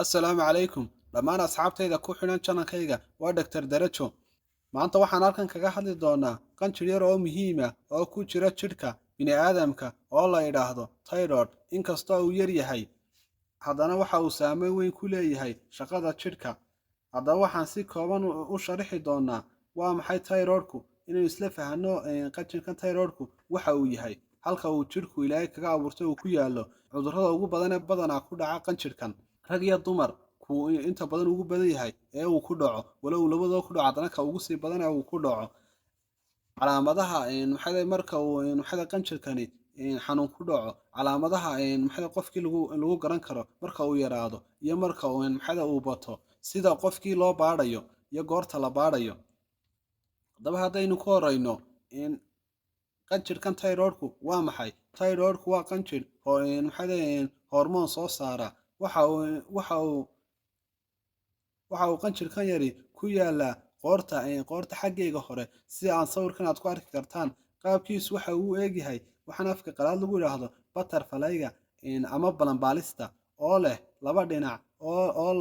Assalaamu calaykum dhammaan asxaabtayda ku xidhan channelkayga. Waa Dr. Darajo. Maanta waxaan halkan kaga hadli doonaa qanjir yar oo muhiim ah oo ku jira jidhka bini'aadamka oo la idhaahdo thyroid. Inkastoo uu yar yahay, haddana waxa uu saameyn weyn ku leeyahay shaqada jidhka. Haddaba waxaan si kooban u sharixi doonaa waa maxay thyroidku, inaynu isla fahanno qanjirkan thyroidku waxa uu yahay, halka uu jidhku Ilaahay kaga abuurtay uu ku yaallo, cudurrada ugu badan ee badanaa ku dhaca qanjirkan, rag iyo dumar kuu inta badan ugu badan yahay ee uu ku dhaco, walow uu labadoo ku dhaco, haddana ka ugu sii badan ee uu ku dhaco, calaamadaha maxay marka uu maxay qanjirkani xanuun ku dhaco, calaamadaha maxay qofkii lagu garan karo marka uu yaraado iyo marka uu maxay uu bato, sida qofkii loo baadhayo iyo goorta la baadhayo. Haddaba haddaynu ku horeyno, qanjirkan thyroidku waa maxay? Thyroidku waa qanjir maxay hormoon soo saara. Waxa uu qanjirkan yari ku yaalaa qoorta xaggeega hore, sida aan sawirkan aad ku arki kartaan. Qaabkiisu waxa uu u egyahay waxaan afka qalaad lagu yidhaahdo butterflyga ama balanbaalista oo leh laba dhinac oo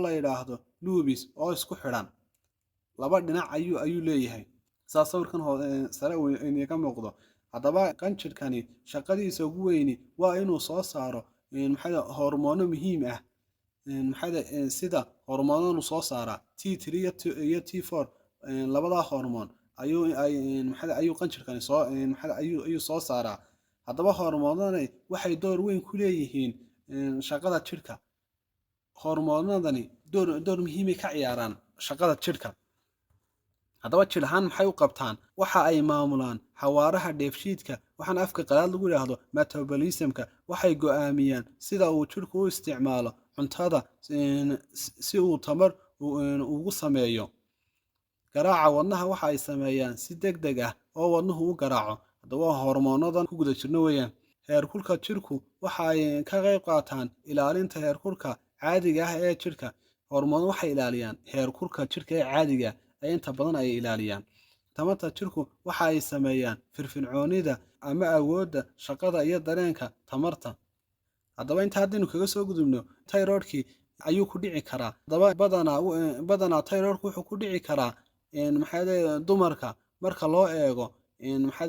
la yidhaahdo lobes oo isku xidhan. Laba dhinac ayuu leeyahay, saa sawirkan sare uu inaga muuqdo. Haddaba qanjirkani shaqadiisa ugu weyni waa inuu soo saaro maxay hormoono muhiim ah, maxay sida hormoonadu soo saaraa T3 iyo T4. Labadaa hormoon ayuu ay maxay ayuu qanjirkani soo maxay ayuu soo saaraa. Haddaba hormoonadani waxay door weyn ku leeyihiin shaqada jidhka. Hormoonadani door muhiimay ka ciyaaraan shaqada jidhka. Haddaba jidh ahaan maxay u qabtaan? Waxa ay maamulaan xawaaraha dheefshiidka, waxaana afka qalaad lagu yidhaahdo metabolismka. Waxay go'aamiyaan sida uu jidhku u isticmaalo cuntada si uu tamar ugu sameeyo. Garaaca wadnaha waxa ay sameeyaan si degdeg ah oo wadnuhu u garaaco. Haddaba waa hormoonadan ku guda jirno weeyaan. Heerkulka jidhku waxa ay ka qayb qaataan ilaalinta heerkulka caadiga ah ee jidhka. Hormoon waxay ilaaliyaan heerkulka jidhka ee caadiga ah, inta badan ay ilaaliyaan. Tamarta jidhku waxa ay sameeyaan firfircoonida ama awoodda shaqada iyo dareenka tamarta. Haddaba inta haddaynu kaga soo gudubno, thyroidkii ayuu ku dhici karaa. Haddaba badanaa thyroidku wuxuu ku dhici karaa maxaa dumarka marka loo eego maxaa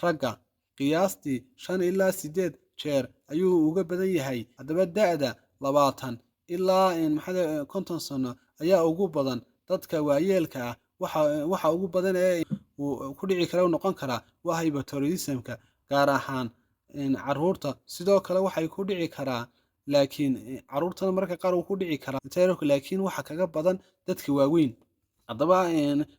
ragga. Qiyaastii 5 ilaa 8 jeer ayuu uga badan yahay. Haddaba da'da 20 ilaa maxaa 50 sano ayaa ugu badan. Dadka waayeelka ah waxa ugu badan ee uu ku dhici kara noqon karaa waa hyperthyroidismka, gaar ahaan caruurta. Sidoo kale waxay ku dhici karaa, laakiin caruurtana mararka qaar wuu ku dhici karaa thyroidka, laakiin waxa kaga badan dadka waaweyn. Haddaba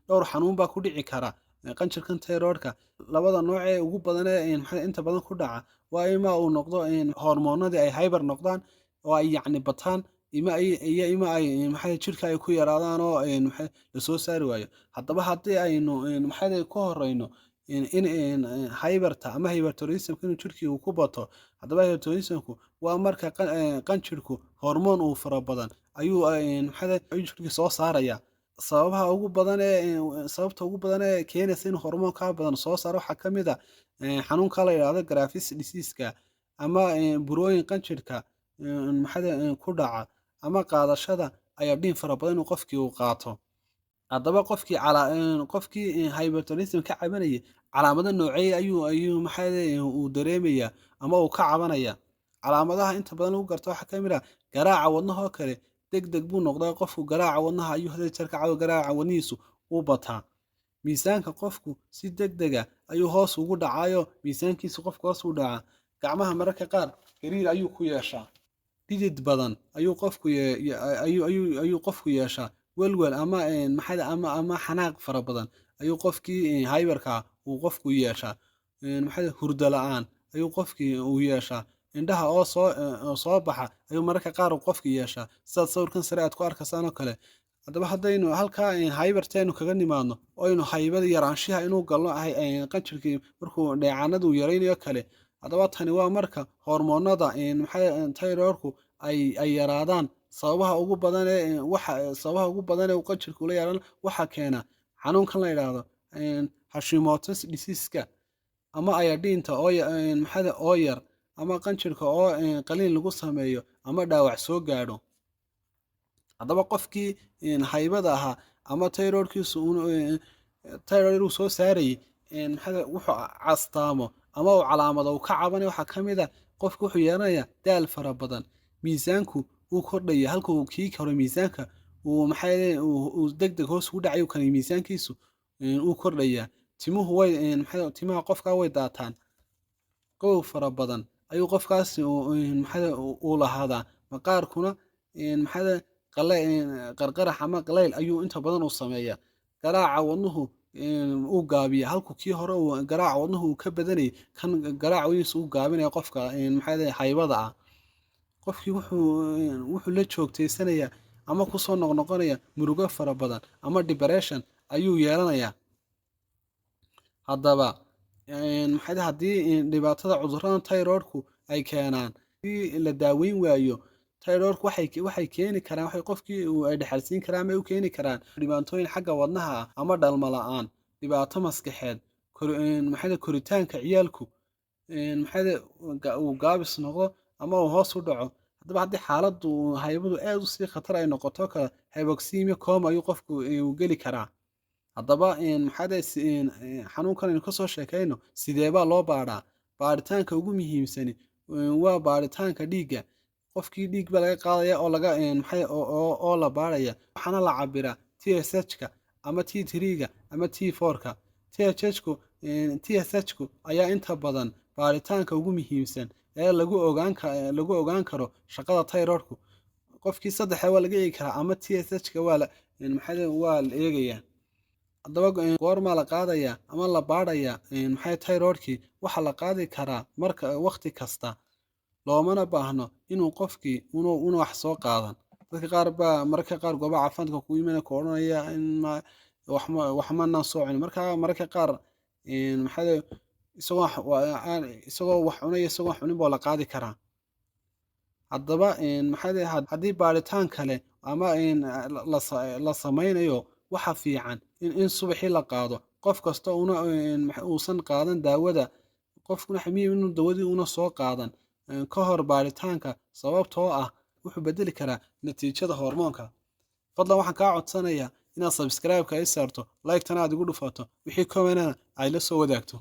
dhowr xanuun baa ku dhici kara qanjirkan thyroidka. Labada nooc ee ugu badan ee inta badan ku dhaca waa ima uu noqdo hormoonadii ay hyper noqdaan oo ay yacni bataan, ima iyo ima ay maxay jidhka ay ku yaraadaan oo maxay lasoo saari waayo. Haddaba haddii aynu maxay ku horeyno in hyperta ama hyperthyroidismka inuu jidhkii uu ku bato. Haddaba hyperthyroidismku waa marka qanjirku hormoon uu fara badan ayuu maxay ayuu jidhkii soo saaraya. Sababaha ugu badan ee sababta ugu badan ee keenaysa in hormoonka badan soo saaro waxaa ka mid ah xanuunka la yidhaahdo Graves disease-ka ama burooyin qanjirka maxay ku dhaca ama qaadashada iodine fara badan inuu qofkii uu qaato. Haddaba qofkii hyperthyroidism ka cabanayay calaamado noocee ayuu maxay uu dareemayaa ama uu ka cabanaya? Calaamadaha inta badan lagu garto waxaa ka mid ah garaaca wadnaha oo kale deg deg buu noqdaa. Qofku garaaca wadnaha ayuu had iyo jeer ka cabo, garaaca wadnihiisu wuu bataa. Miisaanka qofku si deg deg ah ayuu hoos ugu dhacaayo, miisaankiisu qofku hoos ugu dhacaa. Gacmaha mararka qaar gariir ayuu ku yeeshaa. Dhidid badan ayuu qofku yeeshaa. Welwel ama maxay ama xanaaq fara badan ayuu qofkii hyperka uu qofku yeeshaa. Maxay hurdo la'aan ayuu qofkii uu yeeshaa. Indhaha oo soo baxa ayuu mararka qaar uu qofku yeeshaa, sidaad sawirkan sare aad ku arkaysaan oo kale. Haddaba haddaynu halkaa hypertaynu kaga nimaadno oo aynu hypoda yaraanshiha inuu galno, qanjirkii markuu dheecaanadu yaraynayo kale. Haddaba tani waa marka hormoonada maxay thyroidku ay yaraadaan. Sababaha ugu badan ee uu qanjirku la yaraan waxa keena xanuunkan la yidhaahdo Hashimoto's disease-ka ama iodine-ta oo maxay oo yar. ama qanjirka oo qaliin lagu sameeyo ama dhaawac soo gaadho. Haddaba qofkii hypo-da ahaa ama thyroidkiisu thyroid uu soo saarayay, maxaa wuxuu astaamo ama uu calaamado uu ka cabanaya? Waxaa ka mid a qofku wuxuu yeelanayaa daal fara badan, miisaanku uu kordhaya, halka uu kii hore miisaanka uu maxay uu deg deg hoos ugu dhacayo, kan miisaankiisu uu kordhayaa. Timuhu way maxay timaha qofka way daataan, qabow fara badan ayuu qofkaasi maxay uu lahaadaa, maqaarkuna maxay qarqarax ama qalayl ayuu inta badan uu sameeyaa. Garaaca wadnuhu uu gaabiya, halku kii hore uu garaaca wadnuhu uu ka badanayay, kan garaaca wadnihiisa uu gaabinaya. Qofka maxay hypo-da ah, qofkii wuxuu la joogtaysanayaa ama kusoo noqnoqonaya murugo fara badan ama depression ayuu yeelanayaa. Haddaba maxay haddii dhibaatada cudurradan thyroidku ay keenaan hadii la daaweyn waayo, thyroidku waxay keeni karaan, waxay qofkii ay dhexalsiin karaan ama ay u keeni karaan dhibaatooyin xagga wadnaha ah ama dhalmo la'aan, dhibaato maskaxeed, maxay koritaanka ciyaalku maxay uu gaabis noqdo ama uu hoos u dhaco. Haddaba haddii xaaladdu hypo-du aad usii khatar ay noqoto kale, hypoxemia coma ayuu qofku uu geli karaa. Haddaba maxaa xanuunkan aynu kasoo sheekayno sidee baa loo baadhaa? Baadhitaanka ugu muhiimsani waa baadhitaanka dhiigga. Qofkii dhiig baa laga qaadaya oo laga maxay oo la baadhaya, waxaana la cabiraa TSH-ka ama T3-ga ama T4-ka. TSH-ku TSH-ku ayaa inta badan baaritaanka ugu muhiimsan ee lagu ogaan karo shaqada thyroidku. Qofkii saddexa waa laga eegi karaa ama TSH-ka waa la maxay waa la eegayaa. Haddaba goormaa la qaadayaa ama la baadhayaa maxay thyroidkii? Waxaa la qaadi karaa marka waqti kasta, loomana baahno inuu qofkii una wax soo qaadan. Dadka qaar baa mararka qaar goobaha caafimaadka ku imanaya, ku odhanaya in waxmanaan soo cunin. Marka mararka qaar maxaa isagoo wax cunaya, isagoo wax cunin baa la qaadi karaa. Haddaba maxaa haddii baaritaan kale ama la sameynayo, waxa fiican in subaxii la qaado, qof kasta una uusan qaadan daawada. Qofkuna waxa muhiim inuu dawadii una soo qaadan ka hor baaritaanka, sababtoo ah wuxuu bedeli karaa natiijada hormoonka. Fadlan waxaan kaa codsanayaa inaad subscribe-ka i saarto, like-tana aad igu dhufato, wixii comment-ana ay la soo wadaagto.